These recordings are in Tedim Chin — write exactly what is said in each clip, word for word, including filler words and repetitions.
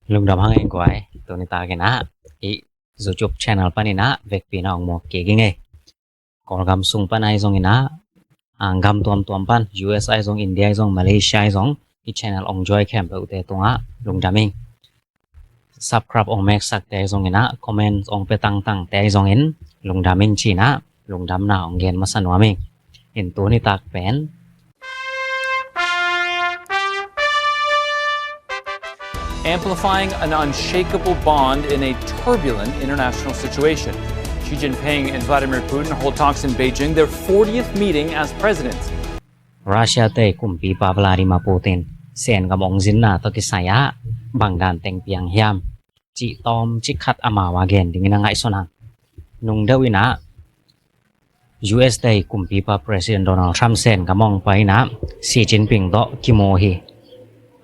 Lungdam hang ei guai, tuni takin ah i YouTube channel panin ah vekpi-in ah ong muak kik ing ei. Kawlgam sung pan ahi zongin ah, ah, gam tuamtuam pan, U S ahi zong, India ahi zong, Malaysia ahi zong, i channel ong join khempeuhte tungah lungdam ing. Subscribe ong meksakte ahi zongin ah, comment ong pia tangtangte ahi zongin lungdam ing ci-in ah lungdamna ong gen masa nuam ing. In tuni tak pen, amplifying an unshakable bond in a turbulent international situation. Xi Jinping and Vladimir Putin hold talks in Beijing, their fortieth meeting as presidents. Russia te kumpipa Vladimir Putin Sen gam ong zinna tawh kisai-ah bang dan teng piang hiam cih tawmcik khat amau a gen dingin a ngaihsun hang. Nungdeuh in ah U S te kumpipa President Donald Trump Sen gam ong pai in ah Xi Jinping tawh kimu hi.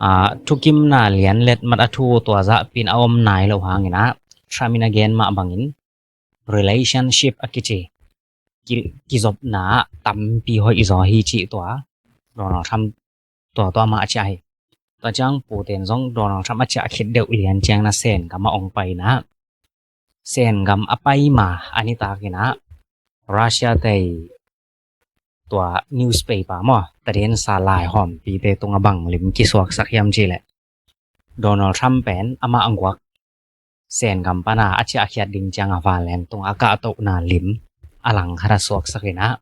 Ah, thukimna lian let mat a thu tua zahpi-in a om nai loh hangin ah Trump in a gen mah bangin relationship a kici ki, kizopna ah tampi hoih zaw hi cih tua Donald Trump tua tua amah a ciah hi. Tua ciang Putin zong Donald Trump a ciah khit deuh lian ciang na Sen gam a ong pai in ah Sen gam a pai ma a nitakin ah Russia te tua newspaper maw, tadinsa laihawmpite tungah bang lim kisuaksak hiam cih leh Donald Trump pen amah a guak Sen gam pan a a ciahkhiat ding ciang a vanleng tungah a kahtohna lim a langkhat a suaksak in ah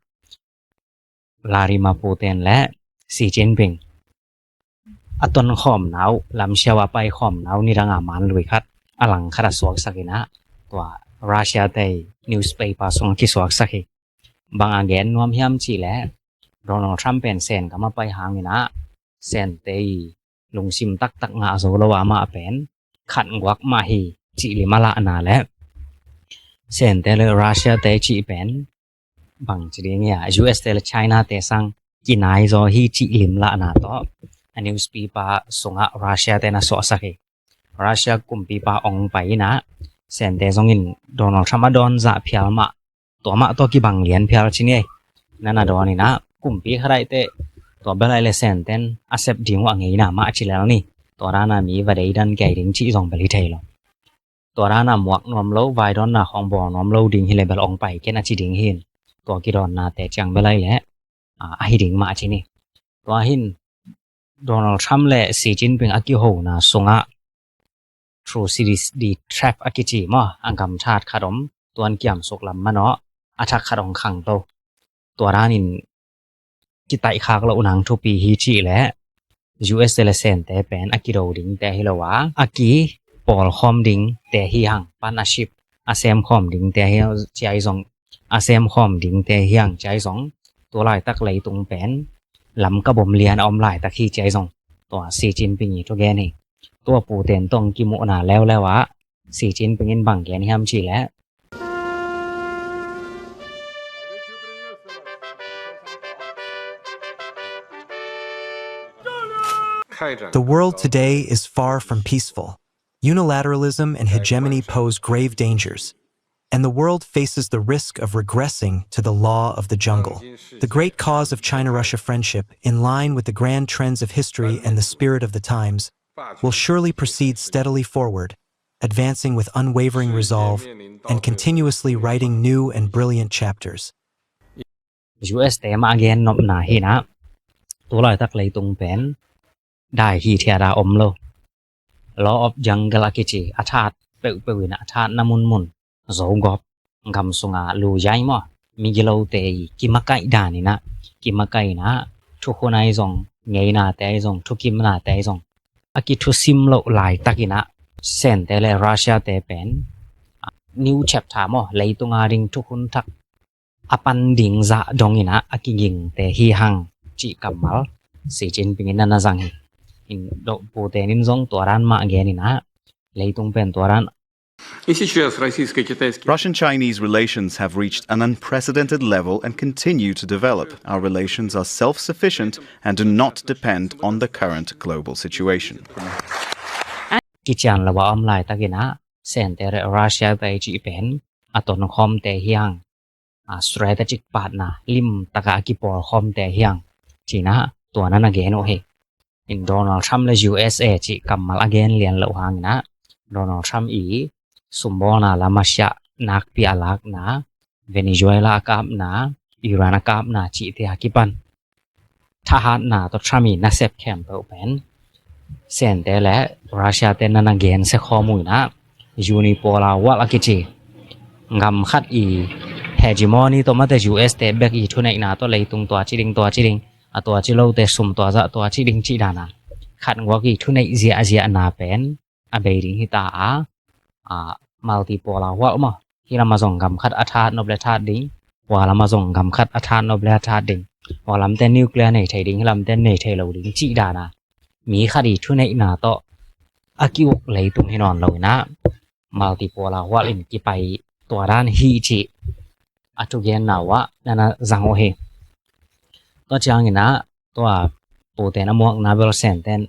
Vladimir Putin le Xi Jinping a tonkhawmna uh, lamsiau a paikhawmna uh nidang a manlui khat a langkhat a suaksak in ah tua Russia te newspaper sungah kisuaksak hi. Bang a gen nuam hiam cih leh Donald Trump pen Sen gam a pai hangin ah Sente i lungsim taktak ngah zo lo a, amah pen khat guak mah hi cih lim a lahna le Sente le Russia te cih pen bang ci ding hiam, U S te le China te sang kinai zaw hi cih lim lahna tawh a newspaper sungah Russia te na suahsak hi. Russia kumpipa ong pai in ah Sente zongin Donald Trump a dawn zah phial mah, tua mah tawh kibang lian phial ci ni ei. Na na dawn in ah kumpi khat aih teh tua bel aih leh Senten a sep ding uh a ngeina mah ci lel ni. Tua dan a mi va deidan kei ding cih zong bel hi thei lo. Tua dan a muak nuam lo, vaidawnna khawng bawl nuam lo ding hi leh bel ong pai ken a ci ding hi in. Tua kidawnnate ciang bel aih leh, ah, ahi ding mah ci ni. Tua hi in Donald Trump le Xi Jinping a kihona sungah Thucydides trap a kici maw, a gam that khat om, tuan kiamsuk lam manawh a thak khat ong khangto. Tua danin kitaihkhak loh nang thupi hi cih leh U S te le Sente pen a kido dingte hi lo a, a kipawlkhawm dingte hi hang, partnership a semkhawm dingte hi hang ci ahi zong, a semkhawm dingte hi hang ci ahi zong, tua laitak leitung pen lam kap om lian a om laitak hi ci ahi zong, tua Xi Jinping i thugen hi. Tua Putin tawh kimuhna leuleu ah Xi Jinping in bang gen hiam cih leh, The world today is far from peaceful. Unilateralism and hegemony pose grave dangers, and the world faces the risk of regressing to the law of the jungle. The great cause of China-Russia friendship, in line with the grand trends of history and the spirit of the times, will surely proceed steadily forward, advancing with unwavering resolve and continuously writing new and brilliant chapters. U S te mah a gen nopna hi in ah, tu laitak leitung pen dai hithiat a om lo. Law of jungle a kici, a that peuhpeuh in ah, a that na munmun, zogawp, gam sunga luzai maw, migilote i kimakaih dan in ah, kimakaih in ah, thukhun ahi zong, ngeinate ahi zong, thukimnate ahi zong a kithusim loh laitak in ah, Sente le Russia te pen, ah, new chapter maw, leitung a ding thukhun thak a pan ding zah dong in ah a kigingte hi hang cih kammal Xi Jinping in na na zang hi. In Putin in zong tua dan mah gen in ah, leitung pen tua dan. Russian-Chinese relations have reached an unprecedented level and continue to develop. Our relations are self-sufficient and do not depend on the current global situation. Kician lo a om laitak in ah, Sente le Russia te cih pen a tonkhawmte hi hang, a strategic partner, limtaka a kipawlkhawmte hi hang ci in ah, tua na na gen uh hi. In Donald Trump le U S A cih kammal a gen lian loh hang in ah, Donald Trump i sumbawlna lam a siah nakpi a lakna, Venezuela a kapna, Iran a kapna cihte a kipan thahatna tawh Trump i nasep khempeuh pen Sente le Russia te na na gensia khawm uh inah, unipolar world a kici gam khat i hegemony tawh mate U S te bek i thuneihna tawh leitung tua ci ding, tua ci ding, a tua ci lote sum tua zah tua ci ding cih dana khat guak i thuneih ziahziahna pen a bei ding hi ta a, a, multipolar world maw. Hi lam a zong gam khat a thahat nop le thahat ding, hua lam a zong gam khat a thahat nop le a thahat ding. Hua lamte nuclear nei thei ding, hi lamte nei thei lo ding cih dana mi khat i thuneihna tawh a ki-uk leitung hi nawn lo inah, multipolar world in kipai tua dan hi cih a thugenna uh ah na na zang uh hi. Tua ciang inah, tua Putin a muakna bel Senten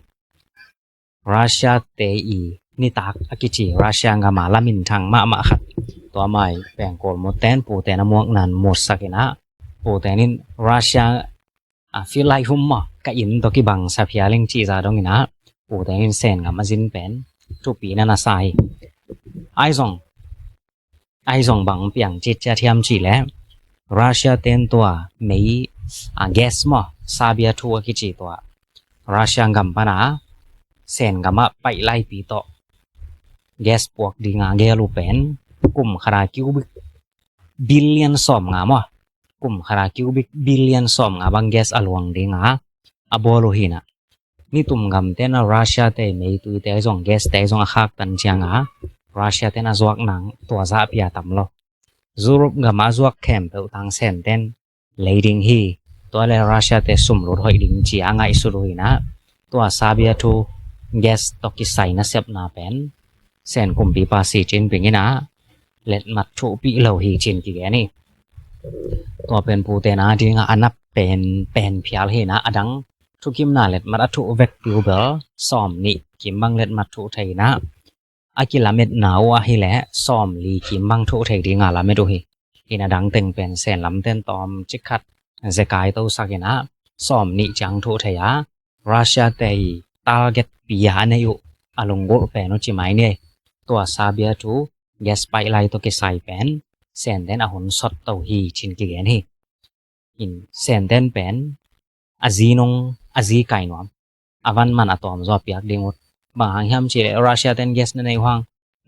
Russia te i nitak a kici Russia gam a lamin thang mahmah khat, tua mai pengkul mutten Putin a muakna in mutsak inah, Putin in Russia a feel like hum maw, ka inn tawh kibang sa phial ing cih zah dong inah, Putin in Sen gam a zin pen thupi na na sa hi. Ahi zong, ahi zong bang piang citciat hiam cih leh, Russia ten tua mei, a, gas maw, Siberia two a kici tua Russia gam pana Sen gam ah paih laipi tawh gas puak dinga gel uh pen kum khat a cubic billion sawm nga maw, kum khat a cubic billion sawm nga bang gas a luang dinga a bawl uh hi inah, nitum gamte na Russia te meitui te zong, gas te zong a khaktan cianga Russia ten a zuak nang tua zah pia tam lo. Europe gam a zuak khempeuh tang Senten lei ding hi. Tua le Russia te sum lut hoih ding ci a ngaihsut uh hi inah, tua Siberia two gas tawh kisai nasepna pen Sen kumpipa Xi Jinping inah letmat thuhpih lo hi cin kigen hi. Tua pen Putin a dinga a nap pen, pen phial hi inah, a dang thukimna letmat a thuh vekpi uh bel sawm nih kim bang letmat thuh thei inah, a kilametna uh ahi leh sawm li kim bang thuh thei dinga lamet uh hi. Hi inah a dang teng pen Sen lamten tawm cik khat zekai tosak inah sawm nih ciang thuh thei a, Russia te i target pi a a neih uh a lunggulh pen uh ci mai ni. Tua Siberia two gas pipeline tawh kisai pen Senten a hun sawt to hi cin kigen hi. In Senten pen a zi nung, a zi kai nuam, a van man a tawm zaw piak ding uh. Bang hang hiam cih leh Russia ten gas na nei uh hang,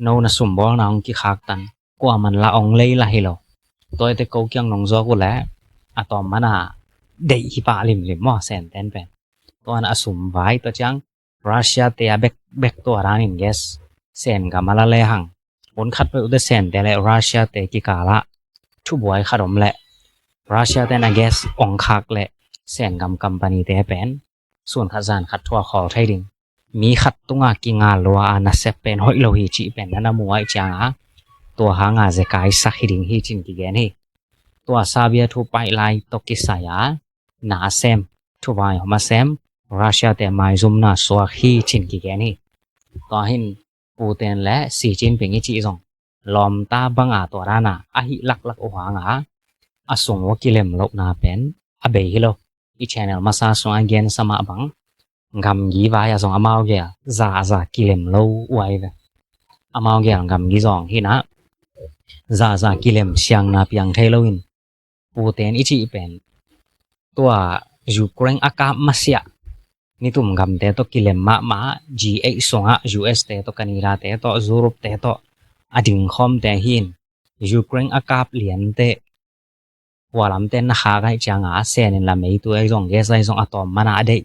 no na sumbawlna hong kikhaktan, kuaman la hong lei la hi lo. Tua ite ko kiang nong zawk uh leh a tawm man a deih hi pah limlim maw Senten pen. Tua na a sum vai tua ciang Russia te a bek, bek tua danin gas Sen gam a la lehang, hun khat peuh te Sente le Russia te kikalah thubuai khat om leh, Russia ten a gas ong khak leh Sen gam company te pen sun khat zan khat thuak khawl thei ding. Mi khat tunga kingal lua a nasep pen hoih lo hi cih pen na na mu ahih cianga, tua hanga zekai sak hi ding hi cin kigen hi. Tua Siberia two pipeline tawh kisai a na a sem, thuvai hom a sem Russia te maizumna suak hi cin kigen hi. Tua hin Putin le Xi Jinping i cih zong lawmta banga tua dana a hih laklak uh hanga a sung uh a kilem lohna pen a bei hi lo. I channel masa sungah gensa mah bang gamgi vai a zong amau gel zaza kilem lo uh ahi ve. Amau gel gamgi zong hi inah zaza kilem siangna piang thei loin, Putin i cih pen tua Ukraine a kap masiah nitum gamte tawh kilem mahmah, G eight sungah U S te tawh, Canada te tawh, Europe te tawh a dingkhawmte hi in, Ukraine a kap liante hua lamte na khak ahih cianga Sen in la meitui ahi zong gas ahi zong a tawm mana a deih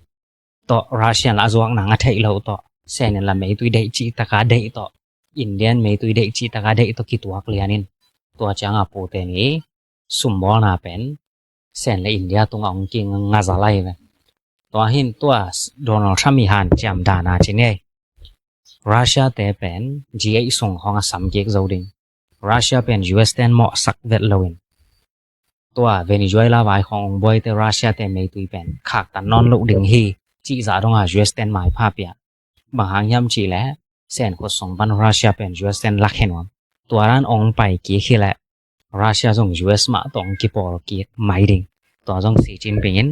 tawh, Russia in la a zuak nang a theih loh tawh, Sen in la meitui deih cih taka deih tawh, India in meitui deih cih taka deih tawh kituak lianin, tua cianga Putin i sumbawlna pen Sen le India tungah hong kingaza lai ve. Tua hin tua Donald Trump i hanciam dana ci ni ei. Russia te pen G eight sung hong a sam kik zo ding. Russia pen U S ten mawhsak vet loin, tua Venezuela vai khong ong buaite Russia te meitui pen khaktan nawn loh ding hi cih zah donga U S ten maipha pia. Bang hang hiam cih leh Sen khut sung pan Russia pen U S ten lakhe nuam. Tua dan ong pai kik hi leh Russia zong U S mah tawh ong kipawl kik mai ding. Tua zong Xi Jinping in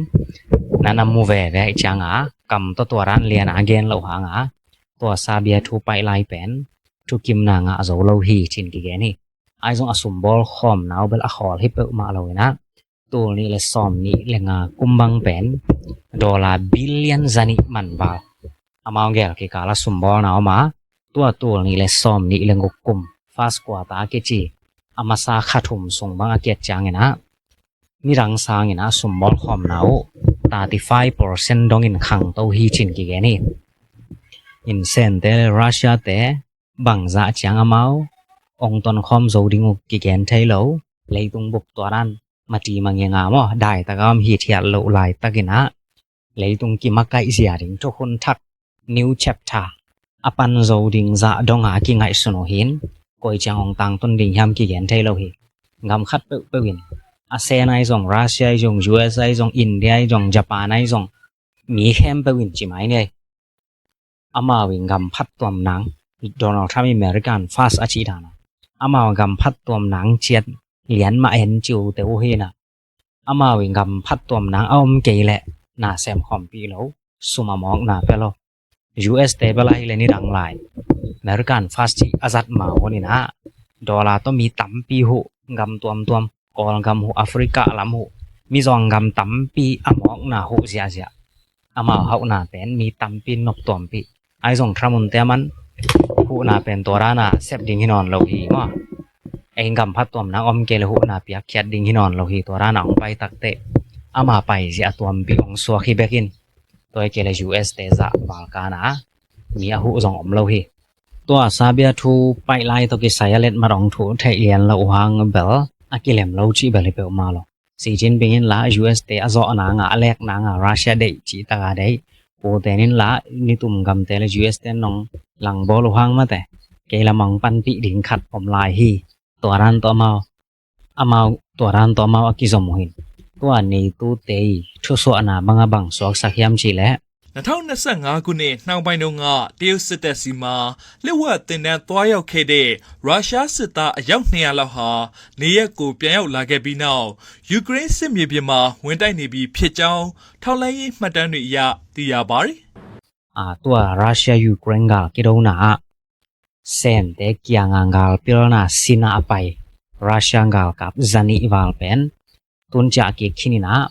na na mu veve ahih cianga, kam tawh tua dan liana gen loh hanga, tua Siberia two pipeline pen thukimna ngah zo lo hi cin kigen hi. Ahi zong a sumbawl khawmna uh bel a khawl hi peuhmah lo inah, tul nih le sawm nih le nga kum bang pen dollar billion zanih man val amau gel kikal a sumbawlna om a, tua tul nih le sawm nih le guk kum, first quarter kici, a masa kha thum sung bang a kiat ciangin ah, midang sangin ah sumbawl khawmna uh thirty five percent dongin khangto hi cin kigen hi. In Sente le Russia te bangzah ciang amau ong tonkhawm zo ding uh kigen thei lo. Leitung bup tua dan mati mangenga maw, daitaka om hithiat loh laitakin ah, leitung kimakaih zia ding thukhun thak, new chapter a pan zo ding zah donga a kingaihsun uh hin, koi ciang ong tangtun ding hiam kigen thei lo hi. Gam khat peuhpeuh in, a sen ahi zong, Russia ahi zong, U S ahi zong, India ahi zong, Japan ahi zong, mi khempeuh in ci mai ni. Amau in gam phattuam nang, Donald Trump American first a cih dana, amau gam phattuam nang ciat lian mah en ci uh te uh hinah, amau in gam phattuam nang a om kei leh na sem khawmpih lo, sum a mawkna pia lo. U S te bel ahi le nidang lai American first cih a zat mah uh ninah, dollar tawh mi tampi huh, gam tuamtuam, Kawlgam huh, Africa lam huh, mizawng gam tampi a mawkna huh ziahziah. Amau hauhna pen mi tampi noptuampih. Ahi zong Trump un te a man huhna pen tua dana sep ding hi nawn lo hi maw. Ei gam phattuam nang om kei le huhna piakkhiat ding hi nawn lo hi, tua dana ong pai takteh ama pai ziah tuampih ong suak hi bekin. Tua hi kei le U S te zah valkana mi a huh zong om lo hi. Tua Serbia thu paih lai tawh kisai a letmat ong thuh theih lian lo uh hang bel a kilem lo cih bel hi peuhmah lo. Xi Jinping in la U S te a zawh nanga, a lek nanga, Russia deih cih taka deih. Putin in la nitum gamte le U S te nong langbawl uh hang mate, kei lamah ong panpih ding khat om lai hi. Tua dan tawh amau, amau, tua dan tawh amau a kizom uh hin. Tua NATO te i thusuahna banga bang suaksak hiam cih leh, နှစ်ထောင့်နှစ်ဆယ့်ငါးခုနှစ်နှောင်းပိုင်းတုန်းက တရုတ်စစ်တပ်ဆီမှာ လက်ဝတ်သင်တန်းသွားရောက်ခဲ့တဲ့ ရုရှားစစ်သား အယောက်နှစ်ရာလောက်ဟာ နေရပ်ကို ပြန်ရောက်လာခဲ့ပြီးနောက် ယူကရိန်းစစ်မြေပြင်မှာ ဝင်တိုက်နေပြီဖြစ်ကြောင်း ထောက်လှမ်းရေးမှတ်တမ်းတွေအရ သိရပါတယ်။ A, tua Russia Ukraine gal kidona ah Sente kianga gal pilna sinah a pai Russia galkap zanih val pen tun ciah kik khin inah,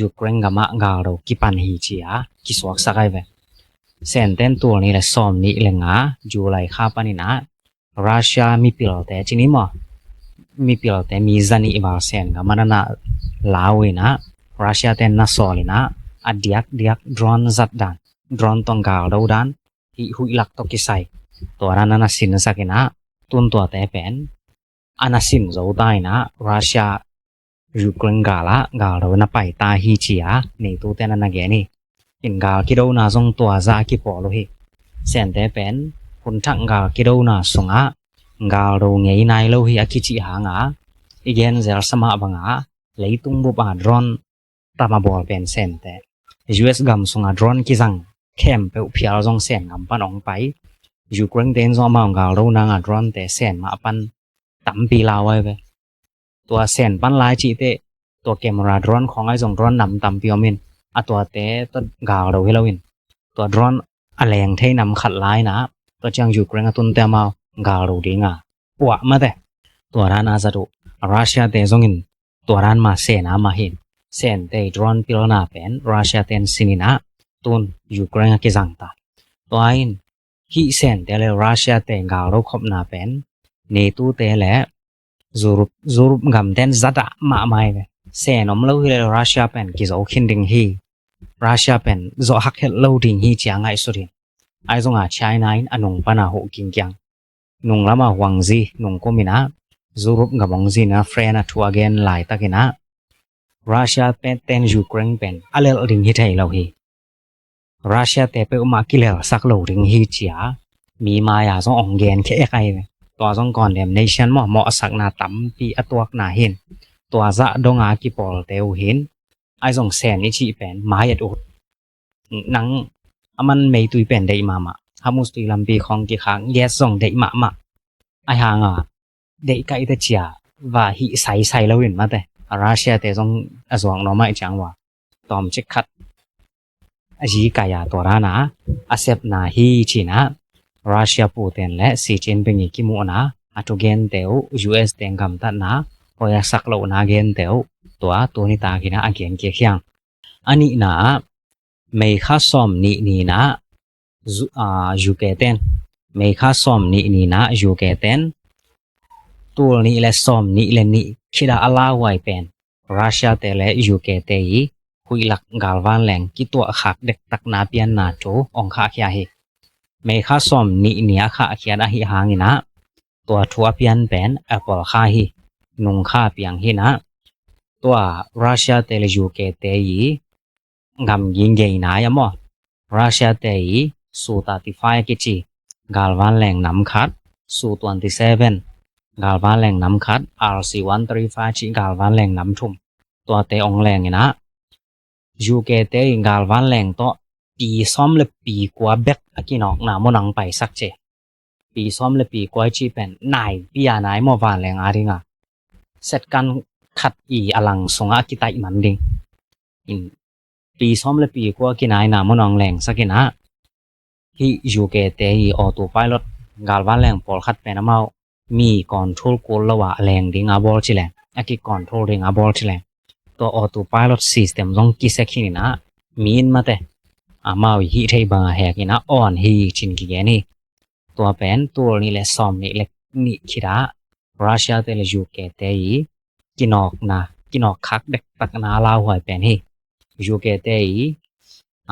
Ukraine gamah galdo kipan hi ci-a kisuaksak ahi ve. Senten tul nih le sawm nih le nga July kha paninah Russia mipilte ci ni maw, mipilte mi zanih val Sen gam ah na na lau inah, Russia ten na sawl inah, a diakdiak drone zat dan, drone tawh galdo dan, hih huih lak tawh kisai, tua dan na na sinsak inah, tun tuate pen a na sin zo ta inah, Russia Ukraine gal ah galdo na pai ta hi ci-a NATO te na na gen hi. In gal kidona zong tua zah a kipawl uh hi. Sente pen hun thak gal kidona sungah galdo ngei nai lo hi a kicih hanga, i gen zel sa mah banga leitung bup a drone tam a bawl pen Sente. U S gam sunga drone kizang khempeuh phial zong Sen gam pan ong pai. Ukraine te in zong amau galdo nanga drone te Sen mah pan tampi lau ahi ve. Tua Sen pan lai cih teh, tua camera drone khawng ahi zong drone nam tampi om in, a tuate tawh galdo hi lo in, tua drone a leng thei nam khat lai inah, tua ciang Ukraine a tunte amau galdo dinga uah mate. Tua dan a zat uh, Russia te zongin tua dan mah Sen a mah hin. Sente drone pilna pen Russia ten sin inah, tun Ukraine a kizang ta. Tua in hih Sente le Russia te galdo khopna pen NATO te le Europe, Europe gamten zadah mahmah hi ve. Sen om lo hi le Russia pen kizo khin ding hi. Russia pen zawh hakhelh lo ding hi ci-a ngaihsut hi. Ahi zonga China in a nung pana huh kingkiang, nung lama huangzi, nung kum inah Europe gam ong zi inah friend a thu a gen laitakinah Russia pen ten Ukraine pen a lelh ding hi thei lo hi. Russia te peuhmah kilelsak lo ding hi ci-a mi mai-a zong ong gen khia ek ahi ve. Tua zong condemnation maw, mawhsakna tampi a tuakna hin. Tua zah donga kipawlte uh hin. Ahi zong Sen i cih pen mai et ut. Nang a man meitui pen deih mahmah. Hormuz tui lampi khawng kikhak, gas zong deih mahmah. Ahi hanga deih kaih te cia va hih saisai lo in mate. A Russia te zong a zuak nuam ahih ciang ua tawmcik khat a zi kai a tua dana a sepna hi cinah, Russia Putin le Xi Jinping i kimuhna, a thugente uh, U S te gamtatna hoih a sak lohna gente uh, tua tuni takin a gen kik hiang. A nihna ah, May kha sawm nih ni-in ah, U K ten, May kha sawm nih ni-in ah U K ten, tul nih le sawm nih le nih khit a lauhuai pen Russia te le U K te i huihlak galvanleng kituahkhak dektakna pianna thu hong khahkhia hi. May kha sawm nih ni a khahkhiat ahih hangin ah, tua thu a pian pen April kha hi, nung kha piang hi-in ah, tua Russia te le U K te i gamgi ngeina ah maw, Russia te i Su thirty-five a kici galvanleng nam khat, Su twenty-seven galvanleng nam khat, R C one three five cih galvanleng nam thum, tuate hong lengin ah, U K te i galvanleng tawh pi sawm le pi kua bek a kinawkna mun ah hong paisak ci. Pi sawm le pi kua i cih pen naipi a nai maw, vanleng a ding a setkan khat i a lang sungah a kitaih man ding. In, pi sawm le pi kua kinaina mun ah hong lengsak in ah, hih U K te i autopilot galvanleng pawlkhat pen amau mi control kul lo a leng ding a bawl ci leng, a kicontrol ding a bawl ci leng, tua autopilot system zong kisek hi-in ah, mi in mate amau i hih theih bang a hek in ah on hi cin kigen hi. Tua pen tul nih le sawm nih le nih khit a Russia te le U K te i kinawkna, kinawkkhak dektakna a lauhuai pen hi. U K te i,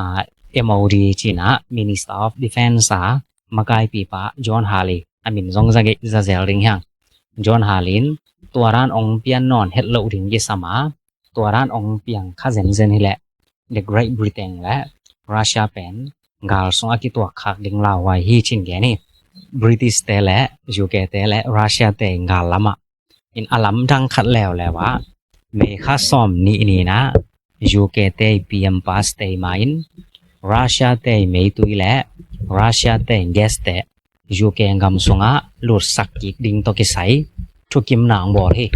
ah, M O D ci-in ah, Minister of Defense a makaipipa John Healey, a min zong za ge-, za zel ding hiang. John Healey in tua dan hong pian nawn het loh ding kisam a, tua dan hong piang kha zenzen hi leh, the Great Britain le Russia pen gal sung a kituakkhak ding lauhuai hi cin gen hi. British te le U K te le Russia te i gal lamah in a lamdang khat leuleu ah, May kha sawm nih ni-in ah U K te i P M pa Starmer in Russia te i meitui le Russia te i gas te U K gam sungah lutsak kik ding tawh kisai thukimna hong bawl hi.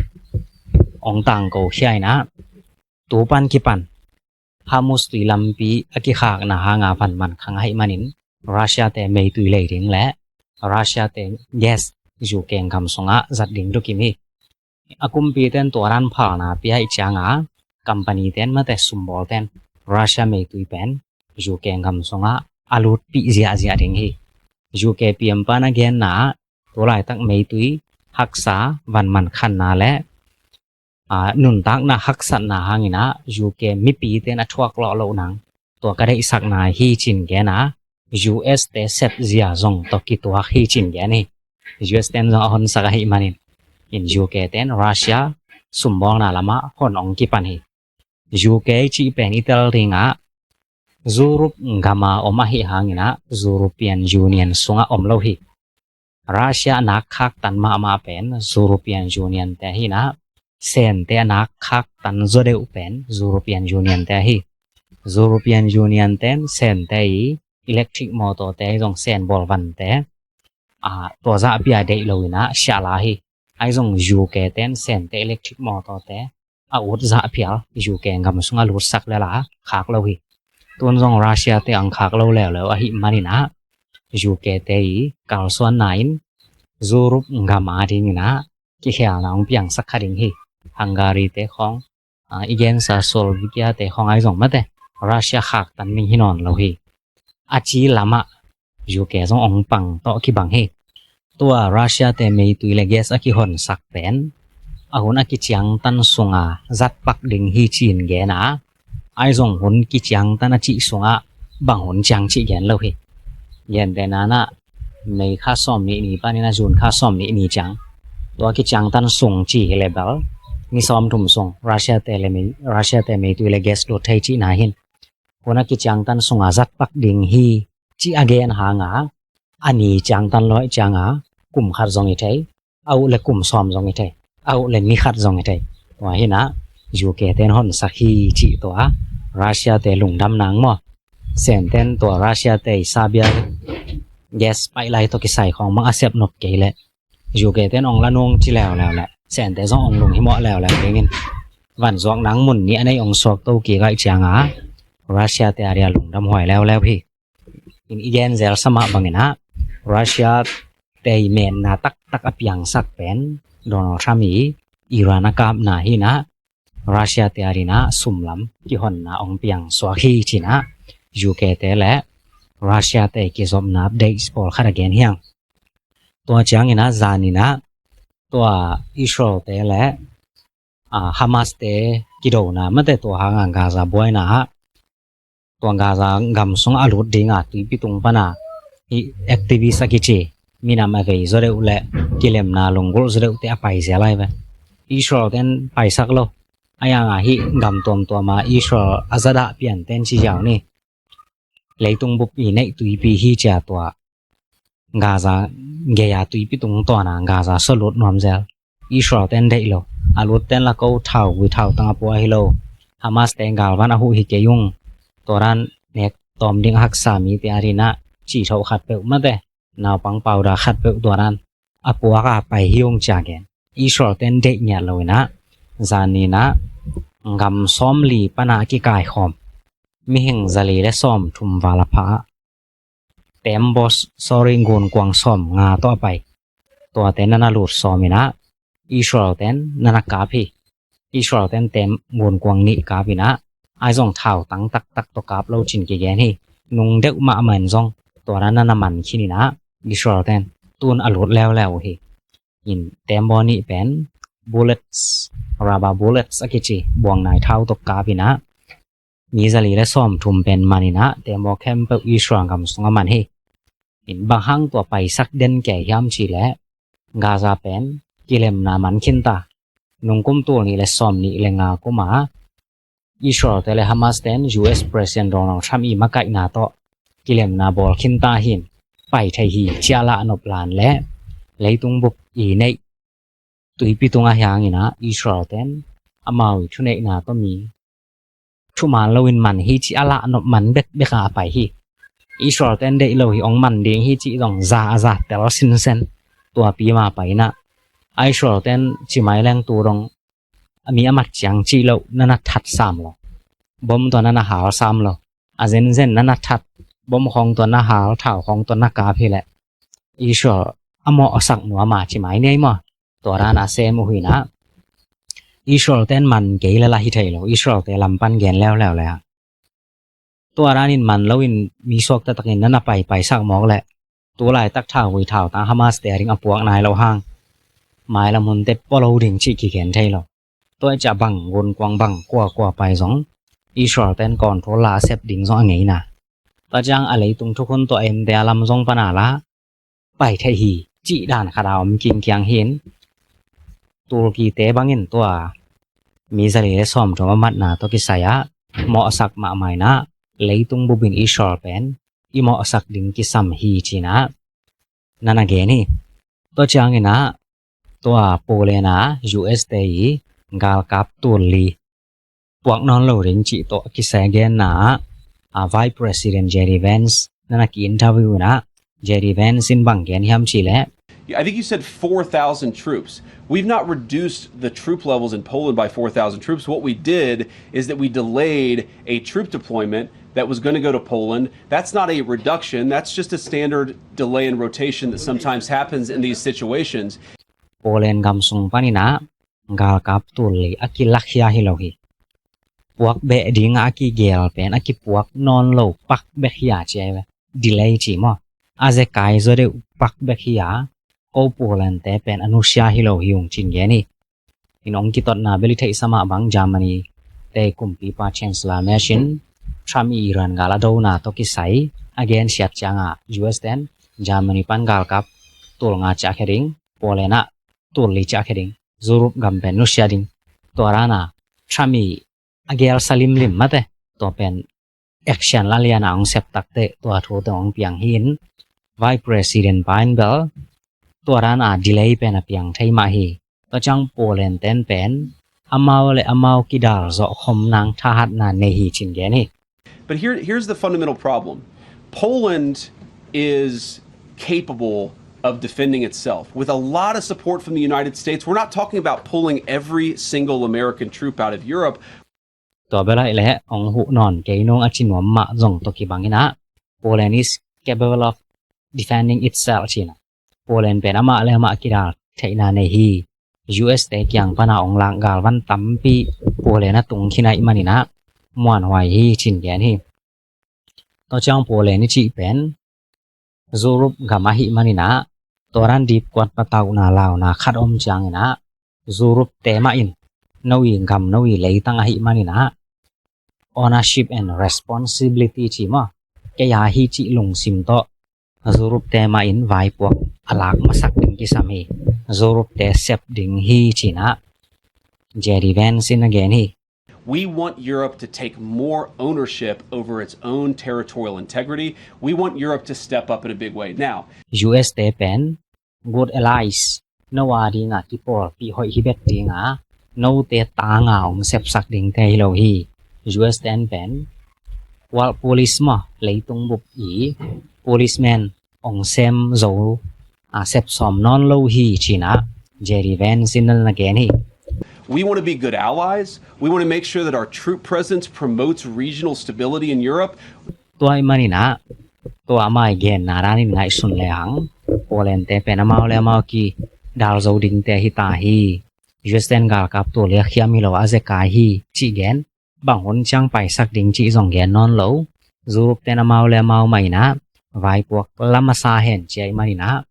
Hong tangko khia in ah, tu pan kipan Hormuz tui lampi a kikhakna hanga van man khang ahih manin Russia te meitui lei ding le Russia te gas U K gam sungah zat ding thukim hi. A kumpite in tua dan phalna pia ahih ciangin, company te in mate sumbawl te in Russia meitui pen U K gam sungah a lutpih ziahziah ding hi. U K P M pa na genna ah, tu laitak meitui haksa, van man khanna le, aa, nuntakna haksatna hangin ah U K mipite in a thuak lawh loh nang, tua ka deihsakna hi cin gen a, U S te sepzia zong tawh kituak hi cin gen hi. U S te in zong a honsak ahih manin, in U K te in Russia sumbawlna lamah hon hong kipan hi. U K cih pen i tel ding ah, Europe gam a om ahih hangin ah, European Union sungah om lo hi. Russia nak khaktan mahmah pen European Union te hi-in ah, Sente a nak khaktan zaw deuh pen European Union te hi. European Union te in Sente i electric motor te zong Sen bawl van te, aa, tua zahpi a deih lo-in ah siah la hi. Ahi zong U K te in Sente electric motor te a ut zah phial U K gam sungah lutsak lel a khak lo hi. Tun zong Russia te hong khak lo leuleu ahih manin ah, U K te i kalsuanna in Europe gam a dingin ah kikhelna hong piangsak kha ding hi. Hungary te khawng, aa, i gensa Slovakia te khawng ahi zong mate Russia khaktan ding hi nawn lo hi. A ci lamah U K zong hong pang tawh kibang hi. Tua Russia te meitui le gas a kihonsak pen a hun a kiciangtan sunga zat pak ding hi cin gen a, ahi zong hun kiciangtan a cih sungah bang hun ciang cih gen lo hi. Gentehna-in ah, May kha sawm nih ni panin ah June kha sawm nih ni ciang, tua kiciangtan sung ci hi leh bel, ni sawmthum sung Russia te le mei, Russia te meitui le gas lut thei cihna hi-in, hun a kiciangtan sunga zat pak ding hi cih a gen hanga, a ni ciangtan lo ahih cianga kum khat zong hi thei, a uh le kum sawm zong hi thei, a uh le ni khat zong hi thei. Tua hi-in ah U K te in honsak hi cih tua Russia te lungdam nang maw. Sente in tua Russia te i Siberia gas pipeline tawh kisai khawng mang a sep nop kei leh, U K te in hong la nung ci leuleu leh, Sente zong hong lunghimawh leuleu dingin, van zuak nang mun nih a nei hong suak to kik ahih cianga, Russia te a dia lungdam huai leuleu hi. In i gen zel sa mah bangin ah, Russia te i metna taktak a piangsak pen Donald Trump i Iran a kapna hi inah, Russia te adingin ah sumlam kihonna hong piang suak hi ci inah U K te le Russia te kizopna update pawlkhat a gen hi hang. Tua ciangin ah zanin ah tua Israel te le, ah, Hamas te kidona mate, tua hangah Gaza buaina ah tua Gaza gam sung a lut dinga tuipi tung pana hih activist a kici minam a vei zaw deuh le kilemna lunggulh zaw deuhte a pai zel lai ve. Israel ten paisak lo. A yanga hih gam tuamtuama Israel a zadah pianten ci ziau ni. Leitung bup i neih tuipi hi cia tua Gaza gei-a tuipi tung tawna Gaza sung lut nuam zel. Israel ten deih lo. A lut ten la ko thau gui thau tang a pua hi lo. Hamas te galvan a huh hi kei ung. Tua dan nek tawm ding a haksa mite adingin ah cih thoh khat peuh mate, naupang pauda khat peuh tua dan a puak a pai hi ung cia gen. Israel ten deih ngiat lo inah zanin ah gam sawmli pana a kikaikhawm mihing zali le sawmthum val a pha ah tembaw, sorry, gunkuang sawmnga tawh a pai. Tuate nana lut sawm inah Israel ten nana kap hi. Israel ten tem gunkuang nih kap inah, ai zong thau tang taktak tawh kap lo cin kigen hi. Nung deuh mahmah in zong tua dan nana man khin inah Israel ten tun a lut leuleu uh hi. In tembaw nih pen bullets, rubber bullets a kici buangnai thau tawh kap inah mi zali le sawmthum pen man inah tembaw khempeuh Israel gam sungah man hi. In bang hang tua paisak den kei hiam cih leh Gaza pen kilemna man khinta. Nungkum tul nih le sawmnih le nga kuma Israel te le Hamas ten U S President Donald Trump i makaihna tawh kilemna bawl khinta hin pai thei hi cia lah nop lan le leitung bup i neih tuipi tungah hiangin ah Israel ten amau i thuneihna tawh mi thuman loin man hi ci a lah nop man bekbek a pai hi. Israel ten deih lo hi, hong man ding hi ci zong za a za tel sinsen. Tuapi ma pai inah Israel ten cimai leng tu dong a mi a mat ciang cih loh nana that sam lo. Bom tua nana hal sam lo. A zenzen nana that, bom khawng tua na hal, thau khawng tua na kap hi leh Israel a mawh a sak nuam a cimai ni ei maw? Tua dan a sem uh hi inah Israel ten man kei le lah hi thei lo. Israel te lam pan gen leuleu le ah tua danin man loin mi suak taktakin nana pai paisak mawk leh tu laitak thau gui thau tang Hamas te ading a puak nai lo hang mailam hunte pua lo ding cih kigen thei lo. Tua i ciah bang gunkuang bang kuakua pai zong Israel ten control la a sep ding zong a ngeina. Tua ciang a leitung thukhun tua ente a lam zong pana la pai thei hi cih dan khat a om kingkiang hin, Turkey te bangin tua mi zali le sawmthum a matna tawh kisai ah mawh a sak mahmah inah leitung bupin Israel pen i mawh a sak ding kisam hi ci inah nana gen hi. Tua ciangin ah tua Poland a U S te i galkap tul li puak nawn lo ding cih tawh kisai a genna ah, ah, Vice President J D Vance nana ki-interview inah J D Vance in bang gen hiam cih leh, I think you said four thousand troops. We've not reduced the troop levels in Poland by four thousand troops. What we did is that we delayed a troop deployment that was gonna go to Poland. That's not a reduction. That's just a standard delay and rotation that sometimes happens in these situations. Poland gam sung panin ah galkap tul li a kilak hi a hi lo hi. Puak beh dingah a kigel pen a kipuak nawn lo pak bek hi a ci a hi ve. Delay ci maw? A zekai zaw deuh pak bek hi a, ko Poland te pen a nusia hi lo hi ung cin gen hi. In hong kitotna beli theihsa mah bang Germany te kumpipa Chancellor Merz in Trump i Iran gal a dona tawh kisai a gensiat ciangah U S ten Germany pan galkap tul nga ciah khia ding, Poland ah tul li ciah khia ding, Europe gam pen nusia ding. Tua dana Trump i a gelsa limlim mate tua pen action la liana hong sep takte tua thute hong piang hi in, Vice President pa in bel tua dana delay pen a piang thei mah hi. Tua ciang Poland ten pen amau le amau kidal zawh khom nang thahatna nei hi cin gen hi. But here, here's the fundamental problem. Poland is capable of defending itself with a lot of support from the United States. We're not talking about pulling every single American troop out of Europe. Tua bel ahih leh hong huh nawn kei nung a ci nuam mah zong tawh kibang inah, Poland is capable of defending itself ci-in ah, Poland pen amah le amah kidal theihna nei hi. U S te kiang pana ong lak galvan tampi Poland a tung khin ahih manin ah muanhuai hi ci-in gen hi. Tua ciang Poland i cih pen Europe gam ahih manin ah, tua dan dipkuat patauhna launa khat om ciangin ah, Europe te mah in, no i gam, no i leitang ahih manin ah, ownership and responsibility ci maw, kei a hi cih lungsim tawh Europe te mah in vaipuak a lak masak ding kisam hi. Europe te sep ding hi ci-in ah J D Vance in a gen hi. We want Europe to take more ownership over its own territorial integrity. We want Europe to step up in a big way. Now, U S te pen good allies, no a dingah kipawlpih hoih hi bek ding a, note tanga ong sepsak dingte hi lo hi. U S ten pen world police maw, leitung bup i policeman ong sem zo, a, sep sawm nawn lo hi ci-in ah J D Vance in a gen hi. We want to be good allies. We want to make sure that our troop presence promotes regional stability in Europe. Tua ahih manin ah, tua amah i genna danin ngaihsun lehang, Poland te pen amau le amau kidal zo dingte hi ta hi. U S ten galkap tul a khiam hi lo a zekai hi cih gen, bang hun ciang paisak ding cih zong gen nawn lo. Europe ten amau le amau mah in ah vaipuak la masa hen ci ahih manin ah,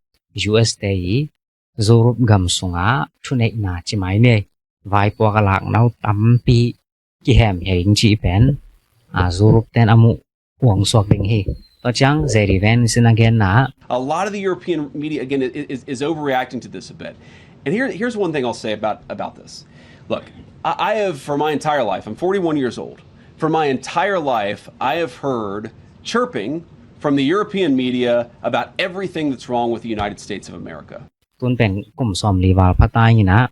U S te i Europe gam sungah thuneihna ci mai ni, vaipuak a lakna uh tampi kihemhia ding cih pen, a, Europe ten a muh uh ong suak ding hi. Tua ciang J D Vance in a genna ah, a lot of the European media, again, i-, is, is overreacting to this a bit. And here, here's one thing I'll say about, about this. Look, I, I have, for my entire life, I'm forty-one years old. For my entire life, I have heard chirping from the European media about everything that's wrong with the United States of America. Tun pen kum sawmli val pha ta in ah,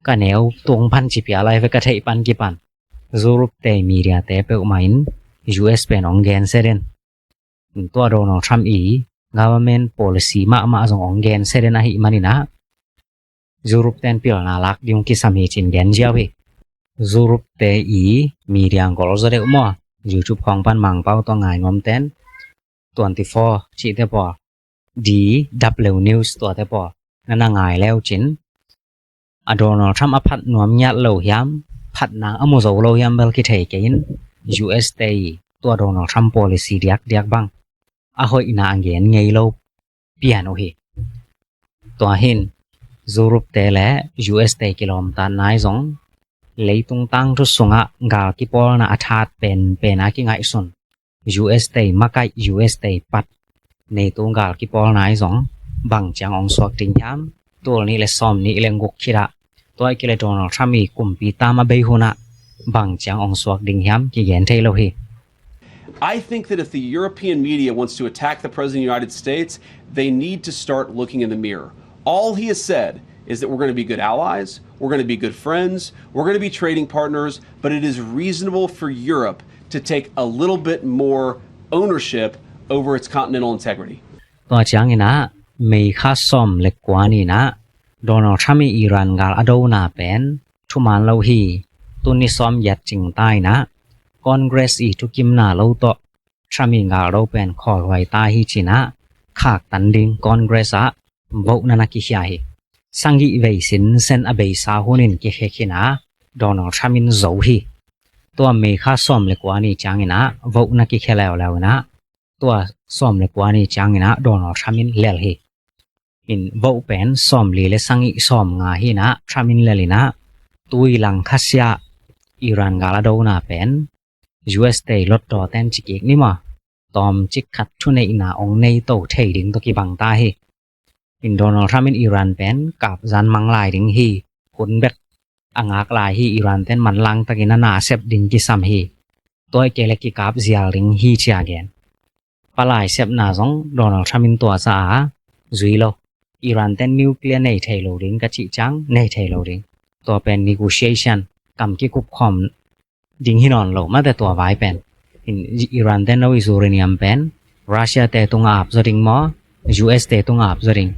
ka neu tung pan ci pia lai ve, ka theih pan kipan, Europe te media te peuhmah in U S pen ong gensia den. Tua Donald Trump i government policy mahmah zong ong gensia den ahih manin ah, Europe ten pilna lak ding kisam hi ci-in gen ziau hi. Europe te i media gol zaw deuh maw, YouTube khawng pan Mangpau tawh ngai nuam ten, twenty-four cihte pawl, D W News tuate pawl na na ngai leu cin, a Donald Trump a phat nuam ngiat lo hiam, phat nang a mu zo lo hiam bel kithei kei in, U S te i tua Donald Trump policy diakdiak bang a hoihna a gen ngei lo pian uh hi. Tua hin Europe te le U S te kilawmtatna i zong, leitung tangthu sungah gal kipawlna a that penpen a kingaihsun, U S te makaih, U S te pat, NATO gal kipawlna i zong bang ciang ong suak ding hiam? Tul nih le sawm nih le guk khit ah, tua i kile Donald Trump i kumpi tam a bei hun ah bang ciang ong suak ding hiam kigen thei lo hi. I think that if the European media wants to attack the President of the United States, they need to start looking in the mirror. All he has said is that we're going to be good allies, we're going to be good friends, we're going to be trading partners, but it is reasonable for Europe to take a little bit more ownership over its continental integrity. Tua ciangin ah, May kha sawm le kua ni-in ah, Donald Trump i Iran gal a dona pen thuman lo hi. Tuni sawm giat cing ta in ah, Congress i thukimna lo tawh Trump i gal do pen khawlhuai ta hi ci-in ah, khaktan ding Congress ah vote na na kikhia hi. Sagih vei sinsen a beisa hunin kikhia khin a, Donald Trump in zo hi. Tua May kha sawm le kua ni ciangin ah vote na kikhia leuleu in ah, tua sawm le kua ni ciangin ah Donald Trump in lel hi. In vote pen sawmli le sagih sawmnga hi-in ah Trump in lel in ah, tui lang khasia Iran gal a dona pen U S te lotdaw ten ci kik ni maw, tawmcik khat thuneihna ong nei to thei ding tawh kibang ta hi. In Donald Trump in Iran pen kapzan mang lai ding hi, hun bek a ngak lai hi, Iran ten manlang takin a na sep ding kisam hi. Tua i kei le kikap zial ding hi ci-a gen. Palai sepna zong Donald Trump in tua za a zui lo. Iran ten nuclear nei thei lo ding ka cih ciang nei thei lo ding. Tua pen negotiation, kam kikup khawm ding hi nawn lo mate tua vai pen. In Iran ten lo i uranium pen Russia te tungah ap zaw ding maw, U S te tungah ap zaw ding?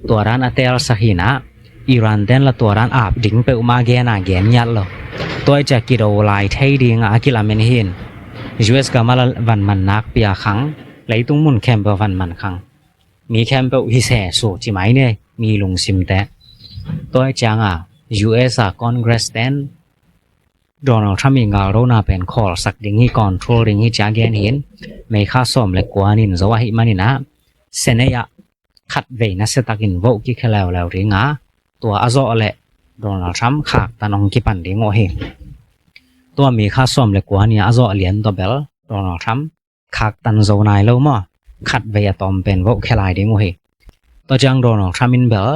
Tua dan a telsak hi-in ah, Iran ten la tua dan ap ding peuhmah gen a gen ngiat lo. Tua i ciah kido lai thei dingah a kilamen hi-in, U S gam ah la van man nakpi a khang Leitung mun khempeuh van man khang. Mi khempeuh hi se su ci mai ni, mi lungsimte. Tua ciang a, U S a Congress ten Donald Trump i galdona pen khawlsak ding hi, control ding hi ci a gen hi in, May kha sawm le kua ni in zo ahih manin ah, Senate ah khatvei nasia takin vote kikhia leuleu ding a, tua a zawh leh Donald Trump khaktan hong kipan ding uh hi. Tua May kha sawm le kua ni a zawh lian tawh bel Donald Trump khaktan zo nai lo maw, khatvei a tawm pen vote khia lai ding uh hi. Tua ciang Donald Trump in bel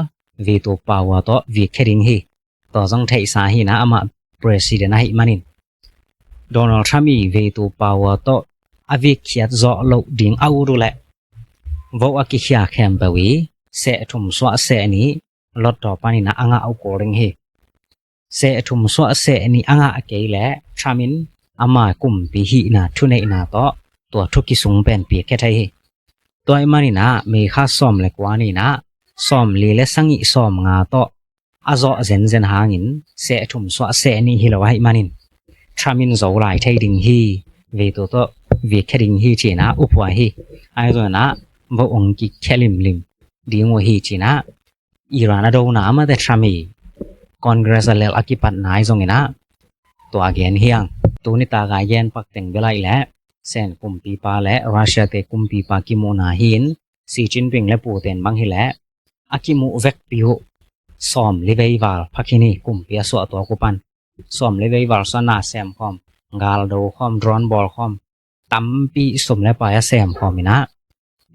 veto power tawh vikkhe ding hi. Tua zong theihsa hi in ah, amah president ahih manin. Donald Trump i veto power tawh a vikkhiat zawh loh ding a ut uh leh, vote a kikhia khempeuh i seh thum suah seh nih lotdaw panin ah a ngah uh kul ding hi. Seh thum suah seh nih a ngah kei leh Trump in ama kumpi hihna thuneihna tawh tua thu kisung pen piakhia thei hi. Tua ahih manin ah, May kha sawm le kua ni in ah, sawmli le sagih sawmnga tawh a zawh zenzen hangin seh thum suah seh nih hi lo ahih manin, Trump in zo lai thei ding hi, veto tawh vikkhe ding hi ci in ah uphuai hi. Ahi zongin ah, vote hong kikhia limlim ding uh hi ci in ah, Iran a dona a mate Trump i Congress a lel a kipatna ahi zongin ah, tua gen hi hang. Tuni tak a gen pak teng bel ahih leh, Sen kumpipa le Russia te kumpipa kimuhna hi in, Xi Jinping le Putin bang hi leh a kimuh vekpi uh sawmli vei val pha khin hi, kumpi a suah tuak uh pan. Sawmli vei val suah na sem khawm, gal do khawm, drone bawl khawm, tampi sum le pai a sem khawm in ah,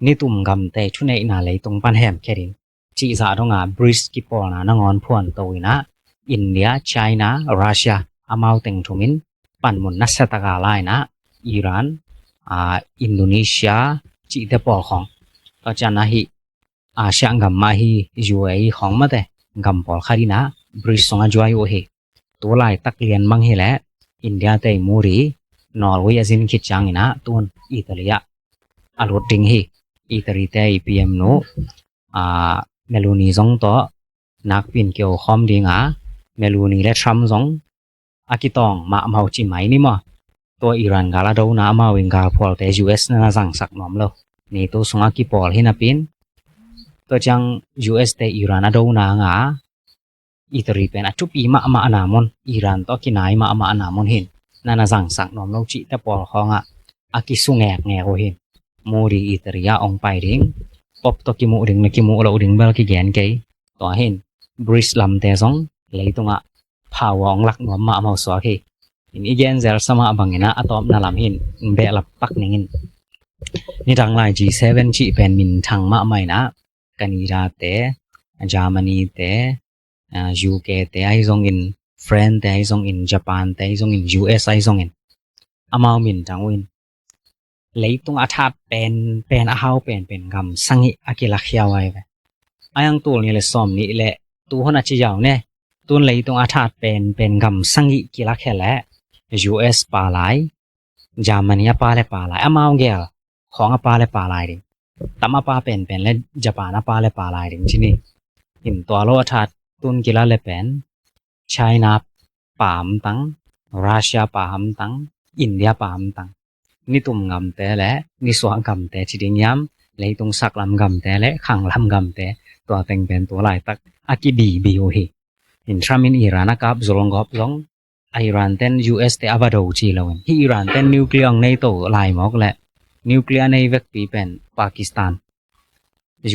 nitum gamte thuneihna leitung pan hemkhia ding, cih zah dong a BRICS kipawlna nangawn phuanto in ah, India, China, Russia, amau teng thum in panmun nasia tak a la in ah, Iran, a, Indonesia cihte pawl khawng. Tua ciang a hih Asia gam mah hi, U A E khawng mate gam pawlkhat in ah BRICS sung a join uh hi. Tu laitak lian bang hi leh India te i Modi Norway a zin khit ciangin ah, tun Italy ah a lut ding hi. Italy te i P M nu, a, Meloni zong tawh nakpi in kiho khawm ding a, Meloni le Trump zong a kitawng mahmah uh ci mai ni maw. Tua Iran gal a dona amau in galphualte U S na na zangsak nuam lo. NATO sung a kipawl hi napi in, tua ciang U S te Iran a dona nga, Italy pen a thupi mahmahna mun, Iran tawh a kinai mahmahna mun hi in, na na zangsak nuam lo cihte pawl khawng ah a kisu ngekngek uh hi in. Modi Italy ah hong pai ding, Pope tawh kimuh ding le kimuh loh ding bel kigen kei. Tua hi in, BRICS lamte zong leitung ah power hong lak nuam mahmah uh suak hi. In i gen zel sa mah bangin ah, a tawpna lam hi in, in behlap pak ning in. Nidang lai G seven cih pen minthang mahmah in ah, Canada te, Germany te, a, U K te ahi zongin, France te ahi zongin, Japan te ahi zongin, U S ahi zongin, amau minthang uh in, leitung a that penpen, a hau penpen gam sagih a kilakhia uh ahi ve. A yang tul nih le sawm nih le, tu hun a ci ziau ne, tun leitung a that penpen gam sagih kilakhia leh U S pha lai, Germany a pha le pha lai, amau gel khawng a pha le pha lai ding. Tam a pha penpen le Japan a pha le pha lai ding ci ni. In tua lo a that tun kila le pen China pha hamtang, Russia pha hamtang, India pha hamtang. Nitum gamte le nisuah gamte ci ding hiam, leitung saklam gamte le khanglam gamte, tua teng pen tu laitak a kibibi uh hi. In Trump in Iran a kap zol gawp zong, a Iran ten U S te a va do ci lo in. Hih Iran ten nuclear hong nei to lai mawk leh, nuclear nei vekpi pen Pakistan,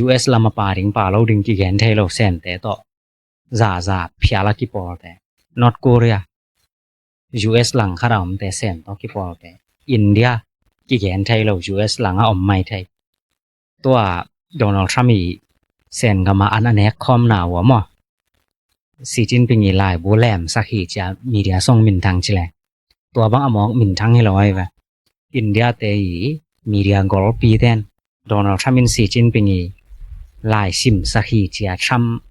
U S lam a pha ding pha lo ding kigen thei lo, Sente tawh zaza phial a kipawlte. North Korea, U S langkhat a omte, Sen tawh kipawlte. India, kigen thei lo, U S lang a om mai thei. Tua Donald Trump i Sen gam a an a nek khawmna uh a maw, Xi Jinping i laibu lemsak hi ci a media sung minthang ci leh, tua bang a mawk minthang hi lo ahi ve. India te i media golpi ten Donald Trump in Xi Jinping i lai simsak hi ci a Trump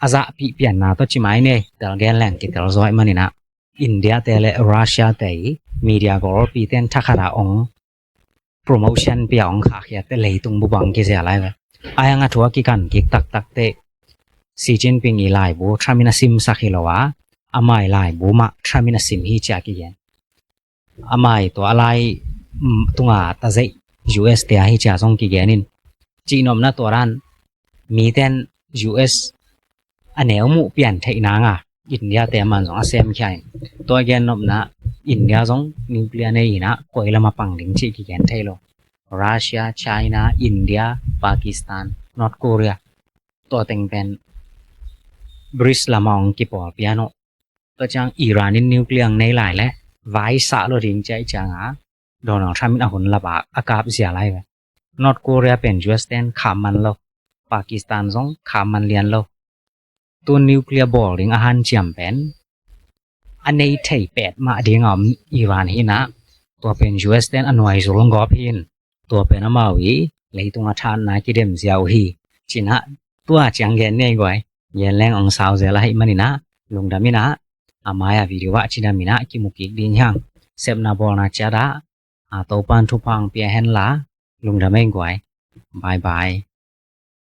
a zahpih pianna tawh ci mai ni, tel gen leng kitel zaw ahih manin ah, India te le Russia te i media golpi ten thakhat a ong promotion pia, ong khahkhiat te leitung bup ah ong kizel ahi ve. A yang a thu a kikan kik taktak te, Xi Jinping i laibu Trump in a simsak hi lo a, ama i laibu mah Trump in a sim hi ci a kigen. Ama i tua a lai, mm, tunga tazeih U S te a hi cia zong kigen in. Cihnopna tua dan miten U S a neu muh pian theih nanga India te man zong a sem khia in. Tua gennopna India zong nuclear nei inah koi lama pang ding cih kigen thei lo. Russia, China, India, Pakistan, North Korea, tua teng pen BRICS lama ong kipawl pian uh. Tua ciang Iran in nuclear nei lai le vai sah lo ding ciah cianga Donald Trump in a hun laba a kap zia lai ve. North Korea pen U S ten kham man lo, Pakistan zong kham man lian lo. Tu nuclear bawl ding a hanciam pen a nei thei pet mah dinga om Iran hinah tua pen U S ten a nuai zul gawp hin. Tua pen amau i leitung a thanna kidem zia uh hi. Cinah tua ciang gen nei guai. Gen leng ong sau zel a hih maninah lungdam inah a mai-a video ah cidam inah kimu kik ding hiang. Sepna bawlna ciatah a Topan thupha ong pia henla lungdam ei guai. Bye bye.